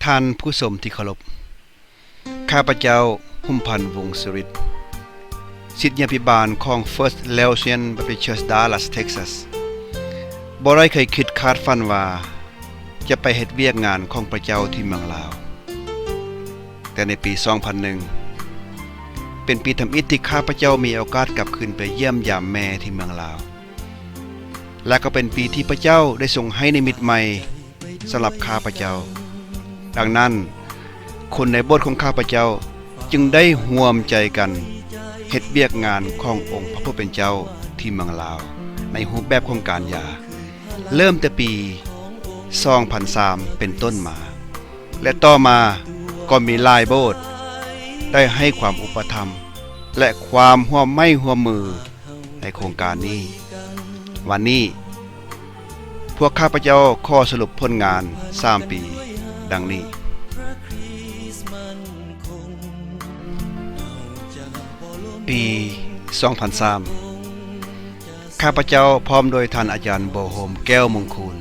ທ່ານຜູ້ຊົມທີ່ເຄົາລົບ, ຂ້າພະເຈົ້າ ຫຸມພັນ ວົງສຸລິດ, ສິດຍາພິບານຂອງ First Laotian Baptist Church Dallas Texas ບໍ່ໄດ້ເຄີຍຄິດຄາດຝັນວ່າຈະໄປເຮັດວຽກງານຂອງພະເຈົ້າທີ່ເມືອງລາວ. ແຕ່ໃນປີສອງພັນໜຶ່ງ ເປັນປີທຳອິດທີ່ຂ້າພະເຈົ້າມີໂອກາດກັບຄືນໄປຢ້ຽມຢາມແມ່ທີ່ເມືອງລາວ ແລະ ກໍເປັນປີທີ່ພະເຈົ້າໄດ້ຊົງໃຫ້ນິມິດໃໝ່ ສຳລັບຂ້າພະເຈົ້າ. ດັ່ງນັ້ນ, ຄົນໃນໂບດຂອງຂ້າພະເຈົ້າຈຶ່ງໄດ້ຮ່ວມໃຈກັນເຮັດວຽກງານຂອງອົງພະຜູ້ເປັນເຈົ້າທີ່ເມືອງລາວ ໃນຮູບແບບຂອງການຢາ ເລີ່ມແຕ່ປີສອງພັນສາມເປັນຕົ້ນມາ ແລະ ຕໍ່ມາກໍມີຫຼາຍໂບດໄດ້ໃຫ້ຄວາມອຸປະຖຳ ແລະ ຄວາມຮ່ວມໄມ້ຮ່ວມມື ໃນໂຄງການນີ້. ວັນນີ້ ພວກຂ້າພະເຈົ້າຂໍສະຫຼຸບຜົນງານສາມປີດັ່ງນີ້. ປີສອງພັນສາມ ຂ້າພະເຈົ້າພ້ອມດ້ວຍທ່ານອາຈານ ບົວໂຮມ ແກ້ວມົງຄູນ,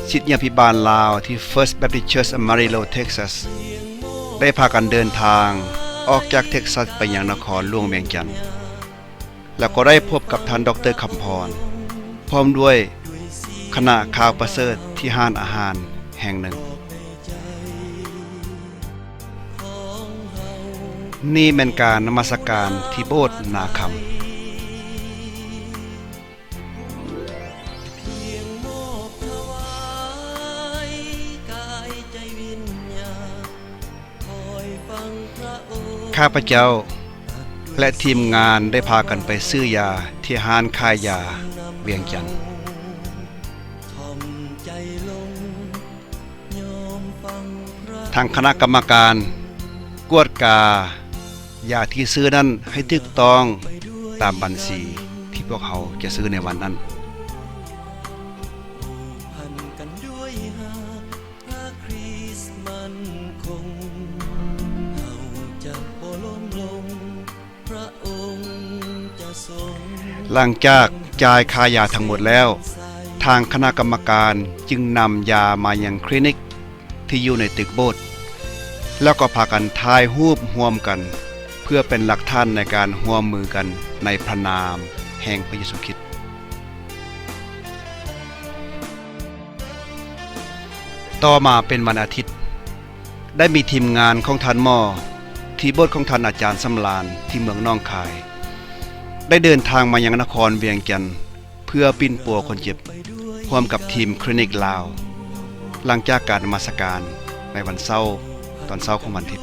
ສິດຍາພິບານລາວທີ່ First Baptist Church Amarillo Texas ໄດ້ພາກັນເດີນທາງອອກຈາກ Texas ໄປຍັງນະຄອນຫຼວງວຽງຈັນ. ແລ້ວກໍໄດ້ພົບກັບທ່ານ ດຣ ຄຳພອນ ພ້ອມດ້ວຍຄະນະຂ່າວປະເສີດທີ່ຮ້ານອາຫານແຫ່ງໜຶ່ງ. ນີ້ແມ່ນການນະມັດສະການທີ່ໂບດນາຄຳ. ຂ້າພະເຈົ້າ ແລະ ທີມງານໄດ້ພາກັນໄປຊື້ຢາທີ່ຮ້ານຂາຍຢາວຽງຈັນ. ທາງຄະນະກຳມະການກວດກາຢາທີ່ຊື້ນັ້ນໃຫ້ຖືກຕ້ອງຕາມບັນຊີທີ່ພວກເຮົາຈະຊື້ໃນວັນນັ້ນ. ຫຼັງຈາກຈ່າຍຄ່າຢາທັງໝົດແລ້ວ, ທາງຄະນະກຳມະການຈຶ່ງນຳຢາມາຍັງຄລີນິກທີ່ຢູ່ໃນຕຶກໂບດ, ແລ້ວກໍພາກັນຖ່າຍຮູບຮ່ວມກັນ ເພື່ອເປັນຫຼັກຖານໃນການຮ່ວມມືກັນໃນພະນາມແຫ່ງພະເຢຊູຄຣິດ. ຕໍ່ມາເປັນວັນອາທິດ, ໄດ້ມີທີມງານຂອງທ່ານໝໍ ທີ່ໂບດຂອງທ່ານອາຈານສຳລານທີ່ເມືອງໜອງຄາຍ ໄດ້ເດີນທາງມາຍັງນະຄອນວຽງຈັນ ເພື່ອປິ່ນປົວຄົນເຈັບ ຮ່ວມກັບທີມຄລີນິກລາວ ຫຼັງຈາກການນະມັດສະການໃນວັນເສົາຕອນເຊົ້າຂອງວັນອາທິດ.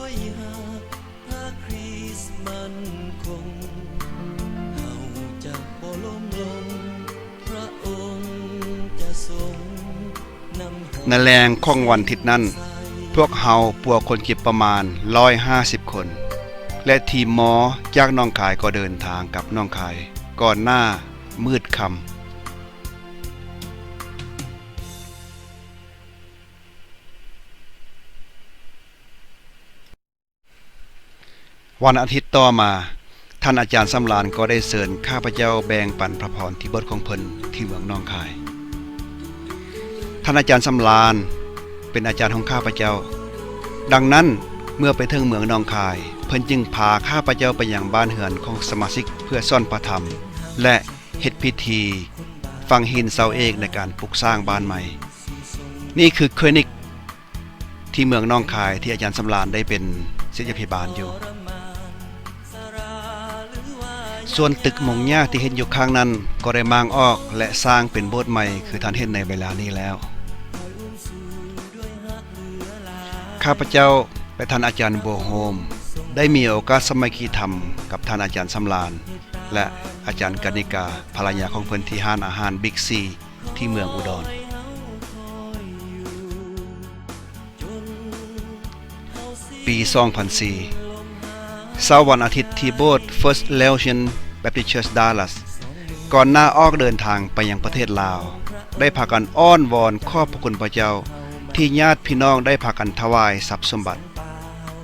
ໃນແລງຂອງວັນທິດນັ້ນ, ພວກເຮົາປົວຄົນເຈັບປະມານຮ້ອຍຫ້າສິບຄົນ ແລະ ທີມໝໍຈາກໜອງຄາຍກໍເດີນທາງກັບໜອງຄາຍກ່ອນໜ້າມືດຄ່ຳ. ວັນອາທິດຕໍ່ມາ, ທ່ານອາຈານສຳລານກໍໄດ້ເຊີນຂ້າພະເຈົ້າແບ່ງປັນພະພອນທີ່ໂບດຂອງເພິ່ນທີ່ເມືອງໜອງຄາຍ. ທ່ານອາຈານສຳລານເປັນອາຈານຂອງຂ້າພະເຈົ້າ. ດັ່ງນັ້ນ, ເມື່ອໄປເຖິງເມືອງໜອງຄາຍ, ເພິ່ນຈຶ່ງພາຂ້າພະເຈົ້າໄປຍັງບ້ານເຮືອນຂອງສະມາຊິກເພື່ອສອນພະທຳ ແລະ ເຮັດພິທີຝັງຫີນເສົາເອກໃນການປຸກສ້າງບ້ານໃໝ່. ນີ້ຄືຄລີນິກ ທີ່ເມືອງໜອງຄາຍທີ່ອາຈານສຳລານໄດ້ເປັນສິດຍາພິບານຢູ່. ສ່ວນຕຶກມຸງຫຍ້າທີ່ເຫັນຢູ່ຂ້າງນັ້ນກໍໄດ້ມ້າງອອກ ແລະ ສ້າງເປັນໂບດໃໝ່ຄືທ່ານເຫັນໃນເວລານີ້ແລ້ວ. ຂ້າພະເຈົ້າ ແລະ ທ່ານອາຈານບົວໂຮມ ໄດ້ມີໂອກາດສາມັກຄີທຳກັບທ່ານອາຈານສຳລານ ແລະ ອາຈານກະນິກາ ພັນລະຍາຂອງເພິ່ນທີ່ຮ້ານອາຫານ Big C ທີ່ເມືອງອຸດອນ. ປີສອງພັນສີ່ ເຊົ້າວັນອາທິດທີ່ໂບດ First Laotian Baptist Church Dallas ກ່ອນໜ້າອອກເດີນທາງໄປຍັງປະເທດລາວ ໄດ້ພາກັນອ້ອນວອນຂອບພະຄຸນພະເຈົ້າ ທີ່ຍາດພີ່ນ້ອງໄດ້ພາກັນຖວາຍຊັບສົມບັດ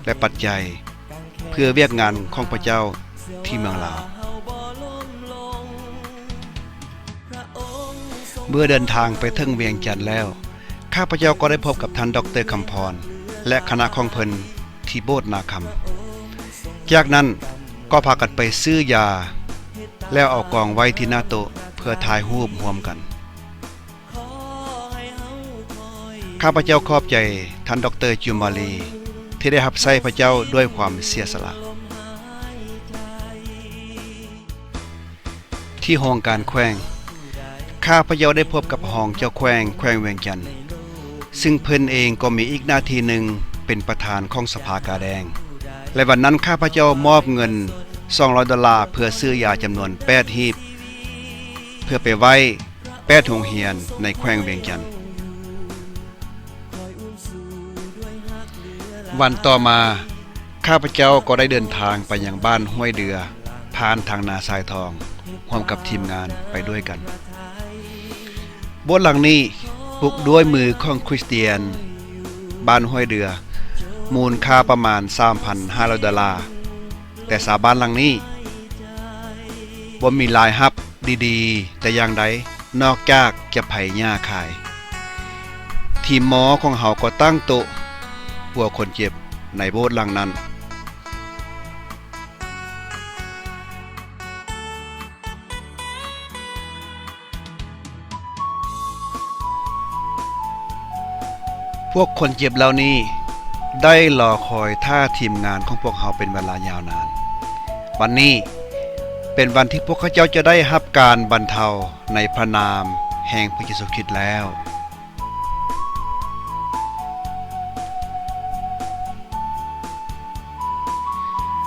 ແລະ ປັດໄຈ ເພື່ອວຽກງານຂອງພະເຈົ້າທີ່ເມືອງລາວ. ເມື່ອເດີນທາງໄປເຖິງວຽງຈັນແລ້ວ, ຂ້າພະເຈົ້າກໍໄດ້ພົບກັບທ່ານ ດອກເຕີ ຄຳພອນ ແລະ ຄະນະຂອງເພິ່ນທີ່ໂບດນາຄຳ. ຈາກນັ້ນກໍພາກັນໄປຊື້ຢາ ແລ້ວເອົາກອງໄວ້ທີ່ໜ້າໂຕະເພື່ອຖ່າຍຮູບຮ່ວມກັນ. ຂ້າພະເຈົ້າຂອບໃຈທ່ານ ດອກເຕີ ຈູມມາລີ ທີ່ໄດ້ຮັບໃຊ້ພະເຈົ້າດ້ວຍຄວາມເສຍສະຫຼະ. ທີ່ຫ້ອງການແຂວງ, ຂ້າພະເຈົ້າໄດ້ພົບກັບຮອງເຈົ້າແຂວງແຂວງວຽງຈັນ, ຊຶ່ງເພິ່ນເອງກໍມີອີກໜ້າທີ່ໜຶ່ງເປັນປະທານຂອງສະພາກາແດງ, ແລະ ວັນນັ້ນຂ້າພະເຈົ້າມອບເງິນສອງຮ້ອຍໂດລາ ເພື່ອຊື້ຢາຈຳນວນແປດຮີບ ເພື່ອໄປໄວ້ ແປດໂຮງຮຽນໃນແຂວງວຽງຈັນ. ວັນຕໍ່ມາ, ຂ້າພະເຈົ້າກໍໄດ້ເດີນທາງໄປຍັງບ້ານຫ້ວຍເດືອ ຜ່ານທາງນາຊາຍທອງ ຮ່ວມກັບທີມງານໄປດ້ວຍກັນ. ໂບດຫຼັງນີ້ປຸກດ້ວຍມືຂອງຄຣິສຕຽນບ້ານຫ້ວຍເດືອ ມູນຄ່າປະມານສາມພັນຫ້າຮ້ອຍໂດລາ, ແຕ່ຊາວບ້ານຫຼັງນີ້ບໍ່ມີລາຍຮັບ ດີໆແຕ່ຢ່າງໃດ ນອກຈາກຈະໄຖຫຍ້າຂາຍ. ທີມໝໍຂອງເຮົາກໍຕັ້ງໂຕະປົວຄົນເຈັບໃນໂບດຫຼັງນັ້ນ. ພວກຄົນເຈັບເຫຼົ່ານີ້ໄດ້ລໍຄອຍຖ້າທີມງານຂອງພວກເຮົາເປັນເວລາຍາວນານ. ວັນນີ້ເປັນວັນທີ່ພວກເຂົາເຈົ້າຈະໄດ້ຮັບການບັນເທົາໃນພະນາມແຫ່ງພະເຢຊູຄຣິດແລ້ວ.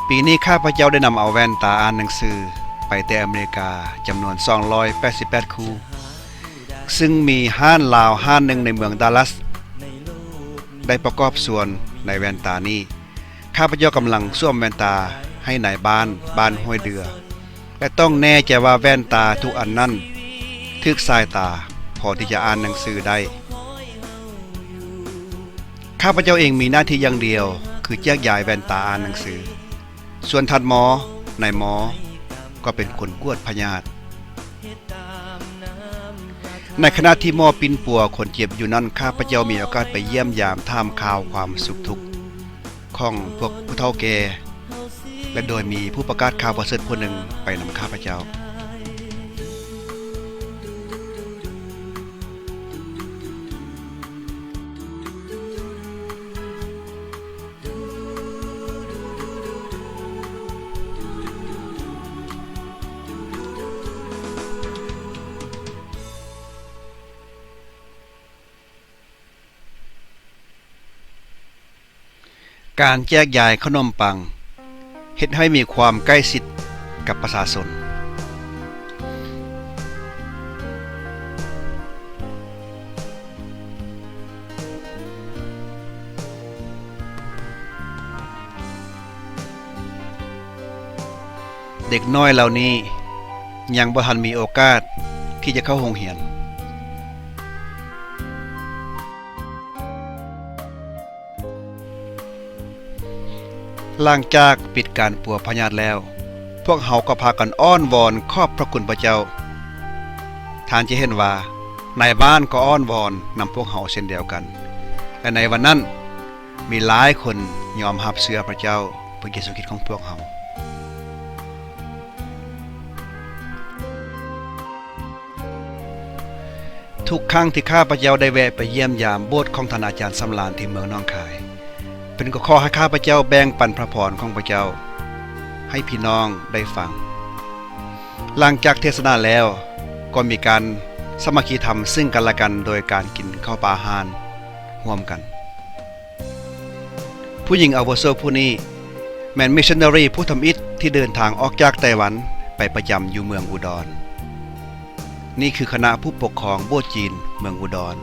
ປີນີ້ຂ້າພະເຈົ້າໄດ້ນຳເອົາແວ່ນຕາອ່ານໜັງສືໄປແຕ່ອາເມລິກາ ຈຳນວນສອງຮ້ອຍແປດສິບແປດຄູ່, ຊຶ່ງມີຮ້ານລາວຮ້ານໜຶ່ງໃນເມືອງດາລັດ ໄດ້ປະກອບສ່ວນໃນແວ່ນຕານີ້. ຂ້າພະເຈົ້າກຳລັງສວມແວ່ນຕາໃຫ້ນາຍບ້ານ ບ້ານຫ້ວຍເດືອ ແລະ ຕ້ອງແນ່ໃຈວ່າແວ່ນຕາທຸກອັນນັ້ນຖືກສາຍຕາ ພໍທີ່ຈະອ່ານໜັງສືໄດ້. ຂ້າພະເຈົ້າເອງມີໜ້າທີ່ຢ່າງດຽວ ຄືແຈກຢາຍແວ່ນຕາອ່ານໜັງສື, ສ່ວນທ່ານໝໍ, ນາຍໝໍ ກໍເປັນຄົນກວດພະຍາດ. ໃນຂະນະທີ່ໝໍປິ່ນປົວຄົນເຈັບຢູ່ນັ້ນ, ຂ້າພະເຈົ້າມີໂອກາດໄປຢ້ຽມຢາມຖາມຂ່າວຄວາມສຸກທຸກຂອງພວກຜູ້ເຖົ້າແກ່ ແລະ ໂດຍມີຜູ້ປະກາດຂ່າວປະເສີດຜູ້ໜຶ່ງໄປນຳຂ້າພະເຈົ້າ. ການແຈກຢາຍຂະໜົມປັງ ເຮັດໃຫ້ມີຄວາມໃກ້ຊິດກັບປະຊາຊົນ. ເດັກນ້ອຍເຫຼົ່ານີ້ຍັງບໍ່ທັນມີໂອກາດທີ່ຈະເຂົ້າໂຮງຮຽນ. ຫຼັງຈາກປິດການປົວພະຍາດແລ້ວ, ພວກເຮົາກໍພາກັນອ້ອນວອນຂອບພະຄຸນພະເຈົ້າ. ທ່ານຈະເຫັນວ່ານາຍບ້ານກໍອ້ອນວອນນຳພວກເຮົາເຊັ່ນດຽວກັນ, ແລະ ໃນວັນນັ້ນມີຫຼາຍຄົນຍອມຮັບເຊື່ອພະເຈົ້າ ພະເຢຊູຄຣິດຂອງພວກເຮົາ. ທຸກຄັ້ງທີ່ຂ້າພະເຈົ້າໄດ້ແວະໄປຢ້ຽມຢາມໂບດຂອງທ່ານອາຈານສຳລານທີ່ເມືອງໜອງຄາຍ, ເພິ່ນກໍຂໍໃຫ້ຂ້າພະເຈົ້າແບ່ງປັນພະພອນຂອງພະເຈົ້າໃຫ້ພີ່ນ້ອງໄດ້ຟັງ. ຫຼັງຈາກເທດສະໜາແລ້ວ, ກໍມີການສາມັກຄີທຳເຊິ່ງກັນແລະກັນໂດຍການກິນເຂົ້າປາອາຫານຮ່ວມກັນ. ຜູ້ຍິງອາວຸໂສຜູ້ນີ້ແມ່ນມິດຊະນາຣີຜູ້ທຳອິດທີ່ເດີນທາງອອກຈາກໄຕ້ຫວັນໄປປະຈຳຢູ່ເມືອງອຸດອນ. ນີ້ຄືຄະນະຜູ້ປົກຄອງໂບດຈີນເມືອງອຸດອນ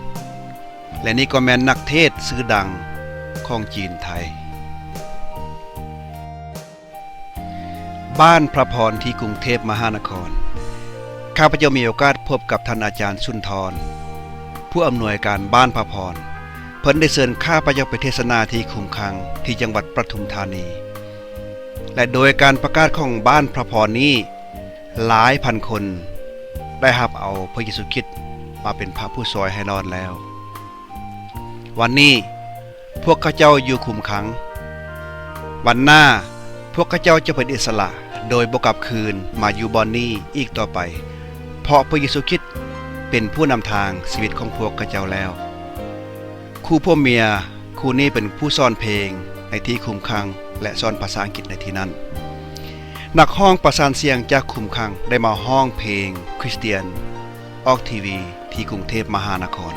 ແລະ ນີ້ກໍແມ່ນນັກເທດຊື່ດັງຂອງຈີນໄທ. ບ້ານພະພອນທີ່ກຸງເທບມະຫານະຄອນ, ຂ້າພະເຈົ້າມີໂອກາດພົບກັບທ່ານອາຈານສຸນທອນ ຜູ້ອຳນວຍການບ້ານພະພອນ. ເພິ່ນໄດ້ເຊີນຂ້າພະເຈົ້າໄປເທດສະໜາທີ່ຄຸມຂັງທີ່ຈັງຫວັດປະທຸມທານີ ແລະ ໂດຍການປະກາດຂອງບ້ານພະພອນນີ້, ຫຼາຍພັນຄົນໄດ້ຮັບເອົາພະເຢຊູຄຣິດມາເປັນພະຜູ້ຊ່ອຍໃຫ້ລອດແລ້ວ. ວັນນີ້ພວກເຂົາເຈົ້າຢູ່ຄຸມຂັງ. ວັນໜ້າພວກເຂົາເຈົ້າຈະເປັນອິດສະຫຼະ ໂດຍບໍ່ກັບຄືນມາຢູ່ບ່ອນນີ້ອີກຕໍ່ໄປ, ເພາະພຣະເຢຊູຄຣິດເປັນຜູ້ນຳທາງຊີວິດຂອງພວກເຂົາເຈົ້າແລ້ວ. ຄູ່ຜົວເມຍຄູ່ນີ້ເປັນຜູ້ສອນເພງໃນທີ່ຄຸມຂັງ ແລະ ສອນພາສາອັງກິດໃນທີ່ນັ້ນ. ນັກຮ້ອງປະສານສຽງຈາກຄຸມຂັງໄດ້ມາຮ້ອງເພງຄຣິສຕຽນອອກທີວີທີ່ກຸງເທບມະຫານະຄອນ.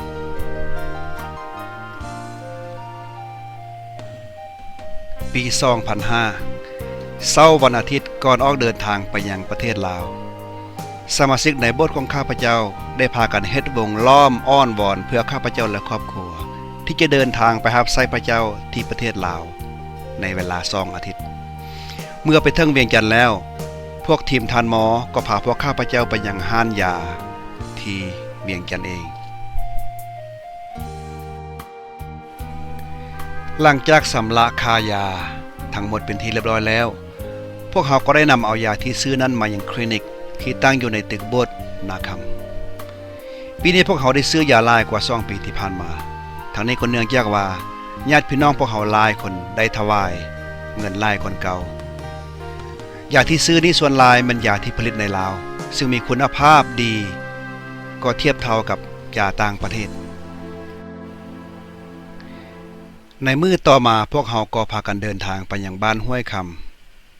ປີສອງພັນຫ້າ ເຊົ້າວັນອາທິດກ່ອນອອກເດີນທາງໄປຍັງປະເທດລາວ, ສະມາຊິກໃນໂບດຂອງຂ້າພະເຈົ້າໄດ້ພາກັນເຮັດວົງລ້ອມອ້ອນວອນເພື່ອຂ້າພະເຈົ້າ ແລະ ຄອບຄົວ ທີ່ຈະເດີນທາງໄປຮັບໃຊ້ພະເຈົ້າທີ່ປະເທດລາວໃນເວລາສອງອາທິດ. ເມື່ອໄປເຖິງວຽງຈັນແລ້ວ, ພວກທີມທ່ານມໍກໍພາພວກຂ້າພະເຈົ້າໄປຍັງຮ້ານຢາທີ່ວຽງຈັນເອງ. ຫຼັງຈາກຊຳລະຄ່າຢາທັງໝົດເປັນທີ່ລຽບຮ້ອຍແລ້ວ, ພວກເຮົາກໍໄດ້ນຳເອົາຢາທີ່ຊື້ນັ້ນມາຍັງຄລີນິກທີ່ຕັ້ງຢູ່ໃນຕຶກໂບດນາຄຳ. ປີນີ້ພວກເຮົາໄດ້ຊື້ຢາຫຼາຍກວ່າສອງປີທີ່ຜ່ານມາ, ທັງນີ້ກໍເນື່ອງຈາກວ່າຍາດພີ່ນ້ອງພວກເຮົາຫຼາຍຄົນໄດ້ຖວາຍເງິນຫຼາຍກ່ອນເກົ່າ. ຢາທີ່ຊື້ນີ້ສ່ວນຫຼາຍແມ່ນຢາທີ່ຜະລິດໃນລາວ, ຊຶ່ງມີຄຸນນະພາບດີ ກໍທຽບເທົ່າກັບຢາຕ່າງປະເທດ. ໃນມື້ຕໍ່ມາພວກເຮົາກໍພາກັນເດີນທາງໄປຍັງບ້ານຫ້ວຍຄຳ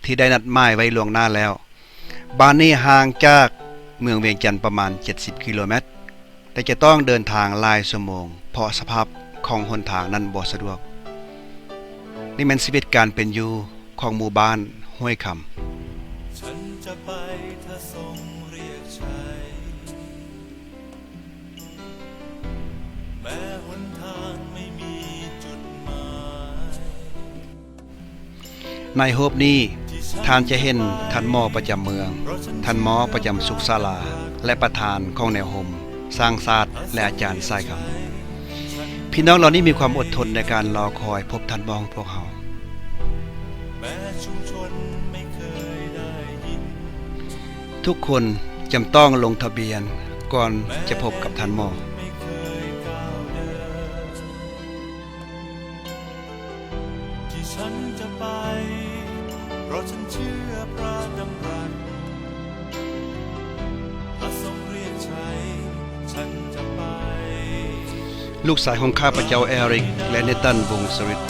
ທີ່ໄດ້ນັດໝາຍໄວ້ລ່ວງໜ້າແລ້ວ. ບ້ານນີ້ຫ່າງຈາກເມືອງວຽງຈັນປະມານເຈັດສິບກິໂລແມັດ, ແຕ່ຈະຕ້ອງເດີນທາງຫຼາຍຊົ່ວໂມງ ເພາະສະພາບຂອງຫົນທາງນັ້ນບໍ່ສະດວກ. ນີ້ແມ່ນຊີວິດການເປັນຢູ່ຂອງໝູ່ບ້ານຫ້ວຍຄຳ. ໃນຮູບນີ້ ທ່ານຈະເຫັນທ່ານໝໍປະຈຳເມືອງ, ທ່ານໝໍປະຈຳສຸກສາລາ ແລະ ປະທານຂອງແນວໂຮມສ້າງຊາດ ແລະ ອາຈານສາຍຄຳ. ພີ່ນ້ອງເຫຼົ່ານີ້ມີຄວາມອົດທົນໃນການລໍຄອຍພົບທ່ານໝໍຂອງພວກເຮົາ. ທຸກຄົນຈຳຕ້ອງລົງທະບຽນກ່ອນຈະພົບກັບທ່ານໝໍ. ລູກຊາຍຂອງຂ້າພະເຈົ້າ ແອຣິກ ແລະ ເນຕັນ ວົງສະຣິດ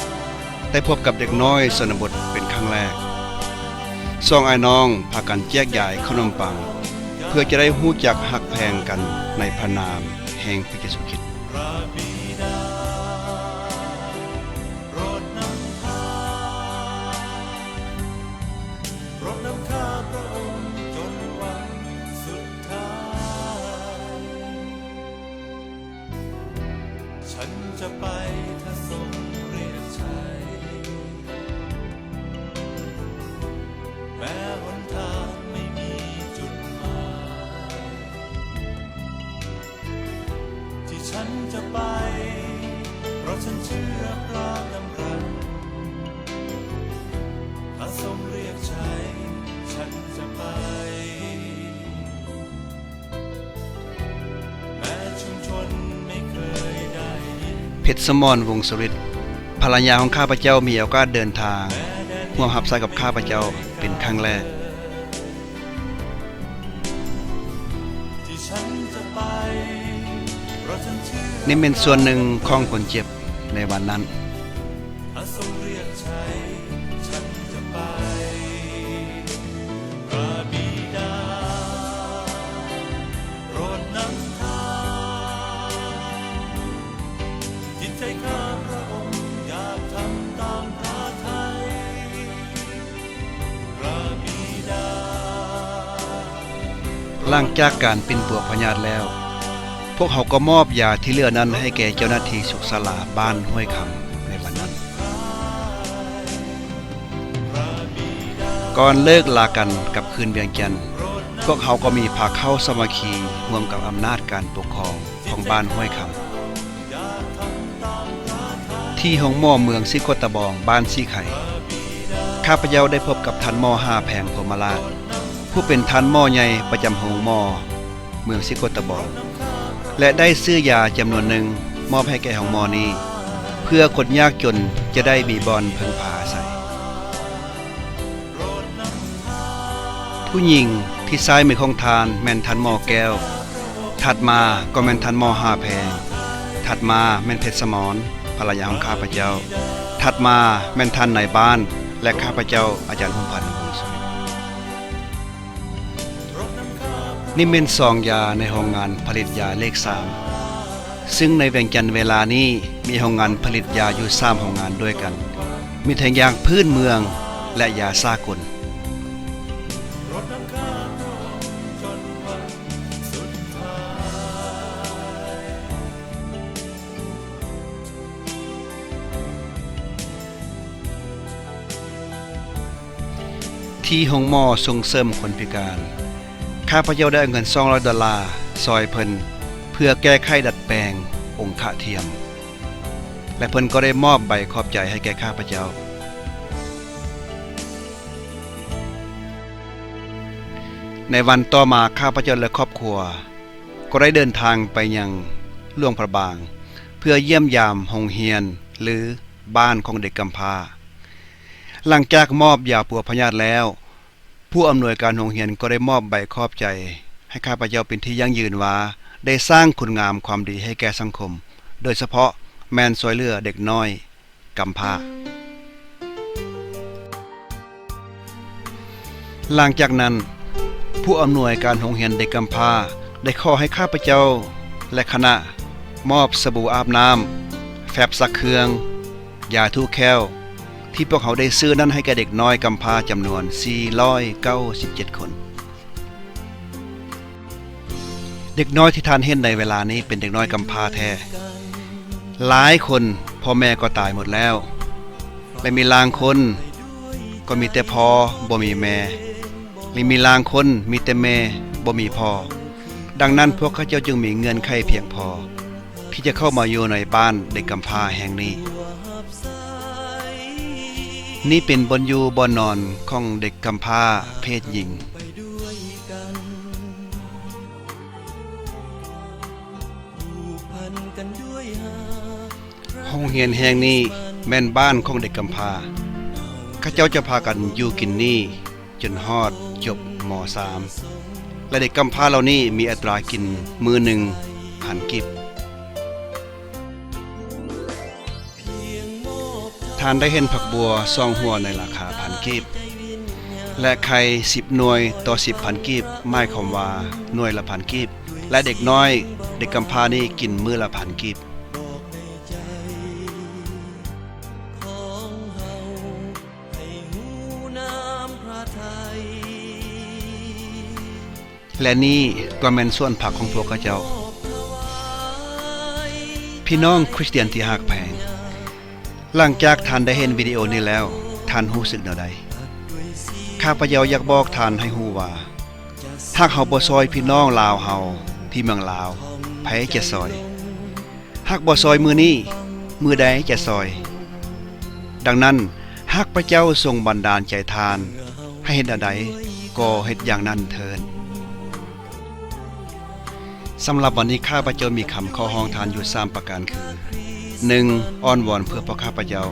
ໄດ້ພົບກັບເດັກນ້ອຍຊົນນະບົດເປັນຄັ້ງແລກ. ສອງອ້າຍນ້ອງພາກັນແຈກຢາຍເຂົ້າໜົມປັງ ເພື່ອຈະໄດ້ຮູ້ຈັກຮັກແພງກັນໃນພະນາມແຫ່ງພຣະເຢຊູຄຣິດ. ເພັດສະໝອນ ວົງສະລິດ ພັນລະຍາຂອງຂ້າພະເຈົ້າ ມີໂອກາດເດີນທາງຮ່ວມຮັບໃຊ້ກັບຂ້າພະເຈົ້າເປັນຄັ້ງແລກ. ນີ້ແມ່ນສ່ວນໜຶ່ງຂອງຄົນເຈັບໃນວັນນັ້ນ. ຫຼັງຈາກການປິ່ນປົວພະຍາດແລ້ວ, ພວກເຮົາກໍມອບຢາທີ່ເຫຼືອນັ້ນໃຫ້ແກ່ເຈົ້າໜ້າທີ່ສຸກສາລາບ້ານຫ້ວຍຄຳໃນວັນນັ້ນ. ກ່ອນເລີກລາກັນກັບຄືນວຽງຈັນ, ພວກເຮົາກໍມີພາເຂົ້າສາມັກຄີຮ່ວມກັບອຳນາດການປົກຄອງຂອງບ້ານຫ້ວຍຄຳ ທີ່ໂຮງໝໍເມືອງສີໂຄດຕະບອງ ບ້ານສີໄຄ. ຂ້າພະເຈົ້າໄດ້ພົບກັບທ່ານໝໍ ຫາແພງ ພົມມະລາດ ຜູ້ເປັນທ່ານໝໍໃຫຍ່ປະຈຳໂຮງໝໍເມືອງສີໂຄດຕະບອງ ແລະ ໄດ້ຊື້ຢາຈຳນວນໜຶ່ງມອບໃຫ້ແກ່ໂຮງໝໍນີ້. ເພື່ອຄົນຍາກຈົນຈະໄດ້ມີບ່ອນເພິ່ງພາອາໄສ. ຜູ້ຍິງທີ່ຊ້າຍມືຂອງທ່ານແມ່ນທ່ານໝໍແກ້ວ, ຖັດມາກໍແມ່ນທ່ານໝໍຫາແພງ, ຖັດມາແມ່ນເພັດສະໝອນ ພັນລະຍາຂອງຂ້າພະເຈົ້າ, ຖັດມາແມ່ນທ່ານນາຍບ້ານ ແລະ ຂ້າພະເຈົ້າ ອາຈານຫົງພັນ ວົງສຸລິດ. ນີ້ແມ່ນຊອງຢາໃນໂຮງງານຜະລິດຢາເລກສາມ ຊຶ່ງໃນວຽງຈັນເວລານີ້ມີໂຮງງານຜະລິດຢາຢູ່ສາມໂຮງງານດ້ວຍກັນ, ມີທັງຢາພື້ນເມືອງ ແລະ ຢາສາກົນ. ທີ່ໂຮງໝໍສົ່ງເສີມຄົນພິການ, ຂ້າພະເຈົ້າໄດ້ເອົາເງິນສອງຮ້ອຍໂດລາຊ່ອຍເພິ່ນ ເພື່ອແກ້ໄຂດັດແປງອົງຄະທຽມ ແລະ ເພິ່ນກໍໄດ້ມອບໃບຂອບໃຈໃຫ້ແກ່ຂ້າພະເຈົ້າ. ໃນວັນຕໍ່ມາ, ຂ້າພະເຈົ້າ ແລະ ຄອບຄົວ ກໍໄດ້ເດີນທາງໄປຍັງຫຼວງພະບາງ ເພື່ອຢ້ຽມຢາມໂຮງຮຽນ ຫຼື ບ້ານຂອງເດັກກຳພ້າ. ຫຼັງຈາກມອບຢາປົວພະຍາດແລ້ວ, ຜູ້ອຳນວຍການໂຮງຮຽນກໍໄດ້ມອບໃບຂອບໃຈໃຫ້ຂ້າພະເຈົ້າເປັນທີ່ຢັ້ງຢືນວ່າ ໄດ້ສ້າງຄຸນງາມຄວາມດີໃຫ້ແກ່ສັງຄົມ, ໂດຍສະເພາະແມ່ນຊ່ວຍເຫຼືອເດັກນ້ອຍກຳພ້າ. ຫຼັງຈາກນັ້ນ, ຜູ້ອຳນວຍການໂຮງຮຽນເດັກກຳພ້າໄດ້ຂໍໃຫ້ຂ້າພະເຈົ້າ ແລະ ຄະນະ ມອບສະບູອາບນ້ຳ, ແຟັບຊັກເຄື່ອງ, ຢາຖູແຂ້ວ ທີ່ພວກເຮົາໄດ້ຊື້ນັ້ນໃຫ້ແກ່ເດັກນ້ອຍກຳພ້າຈຳນວນສີ່ຮ້ອຍເກົ້າສິບເຈັດຄົນ. ເດັກນ້ອຍທີ່ທ່ານເຫັນໃນເວລານີ້ເປັນເດັກນ້ອຍກຳພ້າແທ້. ຫຼາຍຄົນພໍ່ແມ່ກໍຕາຍໝົດແລ້ວ ແລະ ມີລາງຄົນກໍມີແຕ່ພໍ່ບໍ່ມີແມ່ ແລະ ມີລາງຄົນມີແຕ່ແມ່ບໍ່ມີພໍ່. ດັ່ງນັ້ນ, ພວກເຂົາເຈົ້າຈຶ່ງມີເງື່ອນໄຂພຽງພໍທີ່ຈະເຂົ້າມາຢູ່ໃນບ້ານເດັກກຳພ້າແຫ່ງນີ້. ນີ້ເປັນບ່ອນຢູ່ບ່ອນນອນຂອງເດັກກຳພ້າເພດຍິງ. ໂຮງຮຽນແຫ່ງນີ້ແມ່ນບ້ານຂອງເດັກກຳພ້າ. ເຂົາເຈົ້າຈະພາກັນຢູ່ກິນນີ້ຈົນຮອດຈົບ ມ.ສາມ ແລະ ເດັກກຳພ້າເຫຼົ່ານີ້ມີອັດຕາກິນມື້ໜຶ່ງພັນກີບ. ທ່ານໄດ້ເຫັນຜັກບົວສອງຫົວໃນລາຄາພັນກີບ ແລະ ໄຂ່ສິບໜ່ວຍຕໍ່ສິບພັນກີບ, ໝາຍຄວາມວ່າໜ່ວຍລະພັນກີບ ແລະ ເດັກນ້ອຍເດັກກຳພ້ານີ້ກິນມື້ລະພັນກີບ. ແລະ ນີ້ກໍແມ່ນສວນຜັກຂອງພວກເຂົາເຈົ້າ. ພີ່ນ້ອງຄຣິສຕຽນທີ່ຮັກແພງ, ຫຼັງຈາກທ່ານໄດ້ເຫັນວິດີໂອນີ້ແລ້ວ, ທ່ານຮູ້ສຶກແນວໃດ? ຂ້າພະເຈົ້າຢາກບອກທ່ານໃຫ້ຮູ້ວ່າ, ຫາກເຮົາບໍ່ຊ່ອຍພີ່ນ້ອງລາວເຮົາທີ່ເມືອງລາວ, ໃຜຈະຊ່ອຍ? ຫາກບໍ່ຊ່ອຍມື້ນີ້, ມື້ໃດຈະຊ່ອຍ? ດັ່ງນັ້ນ, ຫາກພະເຈົ້າຊົງບັນດານໃຈທ່ານໃຫ້ເຮັດແນວໃດ, ກໍເຮັດຢ່າງນັ້ນເທີ້ນ. ສຳລັບວັນນີ້, ຂ້າພະເຈົ້າມີຄຳຂໍຮ້ອງທ່ານຢູ່ສາມປະການຄື, ໜຶ່ງ, ອ້ອນວອນເພື່ອພວກຂ້າພະເຈົ້າ,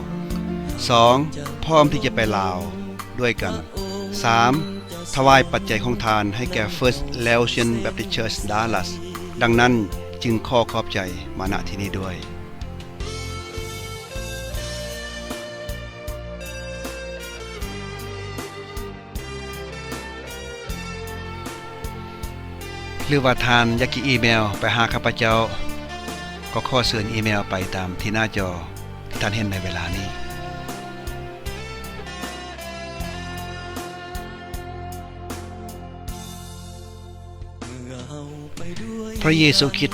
ສອງ, ພ້ອມທີ່ຈະໄປລາວດ້ວຍກັນ, ສາມ, ຖວາຍປັດໄຈຂອງທ່ານໃຫ້ແກ່ First Laotian Baptist Church Dallas. ດັ່ງນັ້ນຈຶ່ງຂໍຂອບໃຈມາ ນະ ທີ່ນີ້ດ້ວຍ. ຫຼືວ່າທ່ານຢາກຈະອີເມວໄປຫາຂ້າພະເຈົ້າ, ກໍຂໍເຊີນອີເມວໄປຕາມທີ່ໜ້າຈໍທີ່ທ່ານເຫັນໃນເວລານີ້. ພະເຢຊູຄຣິດ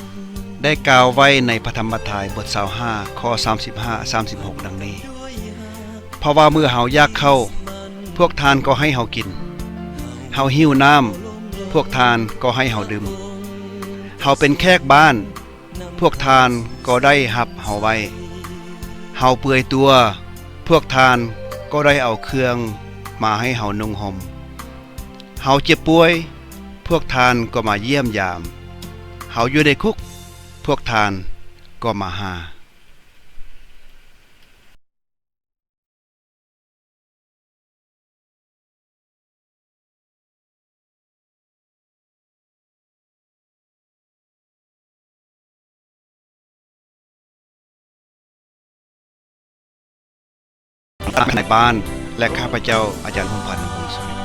ໄດ້ກ່າວໄວ້ໃນພະທຳມະທາຍ ບົດຊາວຫ້າ ຂໍ້ສາມສິບຫ້າ ສາມສິບຫົກ ດັ່ງນີ້, ເພາະວ່າເມື່ອເຮົາຢາກເຂົ້າ, ພວກທ່ານກໍໃຫ້ເຮົາກິນ, ເຮົາຫິວນ້ຳ, ພວກທ່ານກໍໃຫ້ເຮົາດື່ມ, ເຮົາເປັນແຂກບ້ານ, ພວກທ່ານກໍໄດ້ຮັບເຮົາໄວ້, ເຮົາເປື່ອຍຕົວ, ພວກທ່ານກໍໄດ້ເອົາເຄື່ອງມາໃຫ້ເຮົານຸ່ງຫົ່ມ, ເຮົາເຈັບປ່ວຍ, ພວກທ່ານກໍມາຢ້ຽມຢາມ, ເຮົາຢູ່ໃນຄຸກ, ພວກທ່ານກໍມາຫາ. ນາຍບ້ານ ແລະ ຂ້າພະເຈົ້າ ອາຈານຫົງພັນ ວົງສຸລິດ.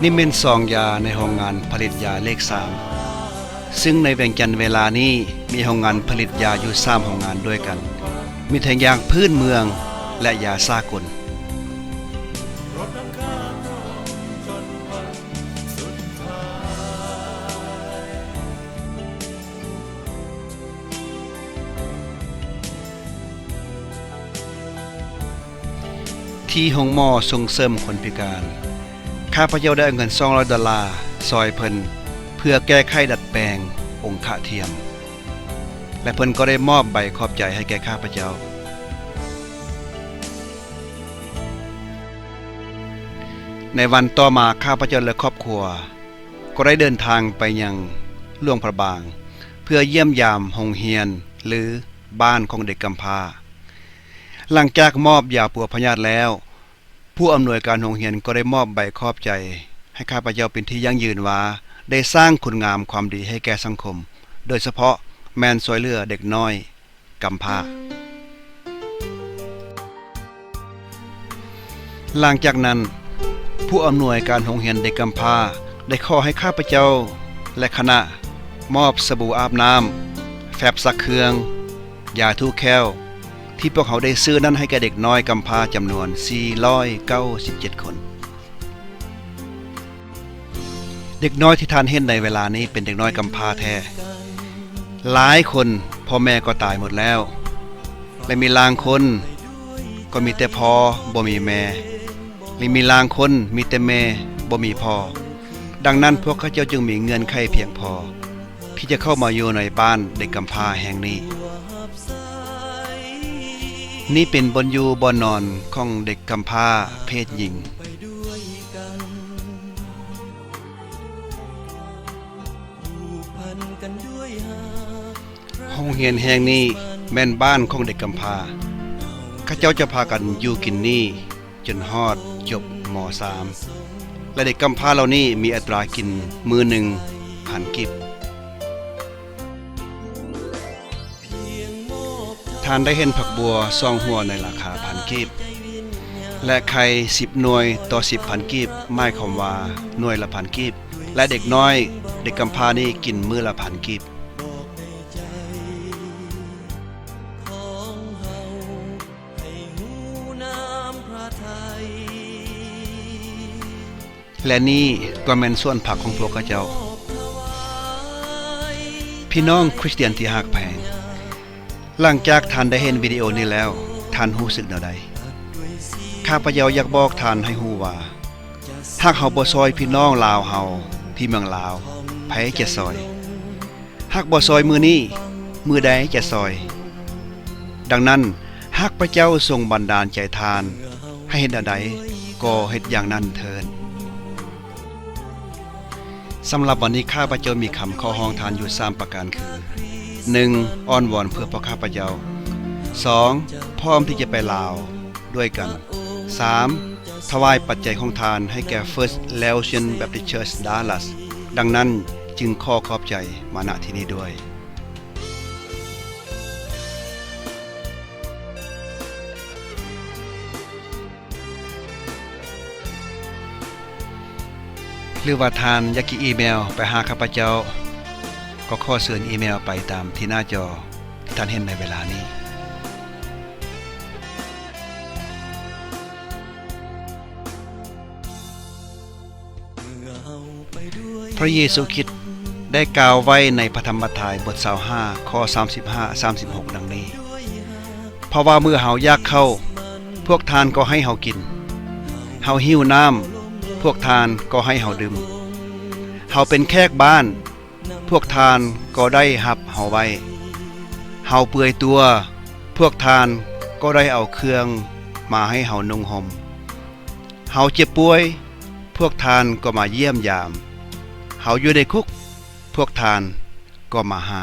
ນີ້ແມ່ນຊອງຢາໃນໂຮງງານຜະລິດຢາເລກສາມ, ຊຶ່ງໃນວຽງຈັນເວລານີ້ມີໂຮງງານຜະລິດຢາຢູ່ສາມໂຮງງານດ້ວຍກັນ, ມີທັງຢາພື້ນເມືອງ ແລະ ຢາສາກົນ. ທີ່ໂຮງໝໍສົ່ງເສີມຄົນພິການ, ຂ້າພະເຈົ້າໄດ້ເອົາເງິນສອງຮ້ອຍໂດລາຊ່ອຍເພິ່ນ ເພື່ອແກ້ໄຂດັດແປງອົງຄະທຽມ ແລະ ເພິ່ນກໍໄດ້ມອບໃບຂອບໃຈໃຫ້ແກ່ຂ້າພະເຈົ້າ. ໃນວັນຕໍ່ມາ ຂ້າພະເຈົ້າ ແລະ ຄອບຄົວ ກໍໄດ້ເດີນທາງໄປຍັງຫຼວງພະບາງ ເພື່ອຢ້ຽມຢາມໂຮງຮຽນ ຫຼື ບ້ານຂອງເດັກກຳພ້າ. ຫຼັງຈາກມອບຢາປົວພະຍາດແລ້ວ, ຜູ້ອຳນວຍການໂຮງຮຽນກໍໄດ້ມອບໃບຂອບໃຈໃຫ້ຂ້າພະເຈົ້າເປັນທີ່ຢັ້ງຢືນວ່າ ໄດ້ສ້າງຄຸນງາມຄວາມດີໃຫ້ແກ່ສັງຄົມ, ໂດຍສະເພາະແມ່ນຊ່ວຍເຫຼືອເດັກນ້ອຍ ກຳພ້າ. ຫຼັງຈາກນັ້ນ, ຜູ້ອຳນວຍການໂຮງຮຽນເດັກກຳພ້າໄດ້ຂໍໃຫ້ຂ້າພະເຈົ້າ ແລະ ຄະນະ ມອບສະບູອາບນ້ຳ, ແຟັບຊັກເຄື່ອງ, ຢາຖູແຂ້ວ ທີ່ພວກເຮົາໄດ້ຊື້ນັ້ນໃຫ້ແກ່ເດັກນ້ອຍກຳພ້າຈຳນວນສີ່ຮ້ອຍເກົ້າສິບເຈັດຄົນ. ເດັກນ້ອຍທີ່ທ່ານເຫັນໃນເວລານີ້ເປັນເດັກນ້ອຍກຳພ້າແທ້. ຫຼາຍຄົນພໍ່ແມ່ກໍຕາຍໝົດແລ້ວ ແລະ ມີລາງຄົນກໍມີແຕ່ພໍ່ບໍ່ມີແມ່ ແລະ ມີລາງຄົນມີແຕ່ແມ່ບໍ່ມີພໍ່. ດັ່ງນັ້ນ ພວກເຂົາເຈົ້າຈຶ່ງມີເງື່ອນໄຂພຽງພໍທີ່ຈະເຂົ້າມາຢູ່ໃນບ້ານເດັກກຳພ້າແຫ່ງນີ້. ນີ້ເປັນບ່ອນຢູ່ບ່ອນນອນຂອງເດັກກຳພ້າເພດຍິງ. ໂຮງຮຽນແຫ່ງນີ້ແມ່ນບ້ານຂອງເດັກກຳພ້າ. ເຂົາເຈົ້າຈະພາກັນຢູ່ກິນນີ້ຈົນຮອດຈົບ ມ.ສາມ ແລະ ເດັກກຳພ້າເຫຼົ່ານີ້ມີອັດຕາກິນມື້ໜຶ່ງພັນກີບ. ທ່ານໄດ້ເຫັນຜັກບົວສອງຫົວໃນລາຄາພັນກີບ ແລະ ໄຂ່ສິບໜ່ວຍຕໍ່ສິບພັນກີບ, ໝາຍຄວາມວ່າໜ່ວຍລະພັນກີບ ແລະ ເດັກນ້ອຍເດັກກຳພ້ານີ້ກິນມື້ລະພັນກີບ. ແລະ ນີ້ກໍແມ່ນສວນຜັກຂອງພວກເຂົາເຈົ້າ. ພີ່ນ້ອງຄຣິສຕຽນທີ່ຮັກແພງ, ຫຼັງຈາກທ່ານໄດ້ເຫັນວິດີໂອນີ້ແລ້ວ, ທ່ານຮູ້ສຶກແນວໃດ? ຂ້າພະເຈົ້າຢາກບອກທ່ານໃຫ້ຮູ້ວ່າ, ຫາກເຮົາບໍ່ຊ່ອຍພີ່ນ້ອງລາວເຮົາທີ່ເມືອງລາວ, ໃຜຈະຊ່ອຍ? ຫາກບໍ່ຊ່ອຍມື້ນີ້, ມື້ໃດຈະຊ່ອຍ? ດັ່ງນັ້ນ, ຫາກພະເຈົ້າຊົງບັນດານໃຈທ່ານໃຫ້ເຮັດແນວໃດ, ກໍເຮັດຢ່າງນັ້ນເທີ້ນ. ສຳລັບວັນນີ້ ຂ້າພະເຈົ້າມີຄຳຂໍຮ້ອງທ່ານຢູ່ສາມປະການຄື: ໜຶ່ງ, ອ້ອນວອນເພື່ອພວກຂ້າພະເຈົ້າ. ສອງ, ພ້ອມທີ່ຈະໄປລາວດ້ວຍກັນ. ສາມ, ຖວາຍປັດໄຈຂອງທ່ານໃຫ້ແກ່ First Laotian Baptist Church Dallas. ດັ່ງນັ້ນຈຶ່ງຂໍຂອບໃຈມາ ນະ ທີ່ນີ້ດ້ວຍ. ຫຼືວ່າທ່ານຢາກຈະອີເມວໄປຫາຂ້າພະເຈົ້າ, ກໍຂໍເຊີນອີເມວໄປຕາມທີ່ໜ້າຈໍທີ່ທ່ານເຫັນໃນເວລານີ້. ພະເຢຊູຄຣິດໄດ້ກ່າວໄວ້ໃນພະທຳມະທາຍບົດຊາວຫ້າ ຂໍ້ສາມສິບຫ້າ ສາມສິບຫົກ ດັ່ງນີ້: ເພາະວ່າເມື່ອເຮົາຢາກເຂົ້າ, ພວກທ່ານກໍໃຫ້ເຮົາກິນ, ເຮົາຫິວນ້ຳ, ພວກທ່ານກໍໃຫ້ເຮົາດື່ມ, ເຮົາເປັນແຂກບ້ານ, ພວກທ່ານກໍໄດ້ຮັບເຮົາໄວ້, ເຮົາເປື່ອຍຕົວ, ພວກທ່ານກໍໄດ້ເອົາເຄື່ອງມາໃຫ້ເຮົານຸ່ງຫົ່ມ, ເຮົາເຈັບປ່ວຍ, ພວກທ່ານກໍມາຢ້ຽມຢາມ, ເຮົາຢູ່ໃນຄຸກ, ພວກທ່ານກໍມາຫາ.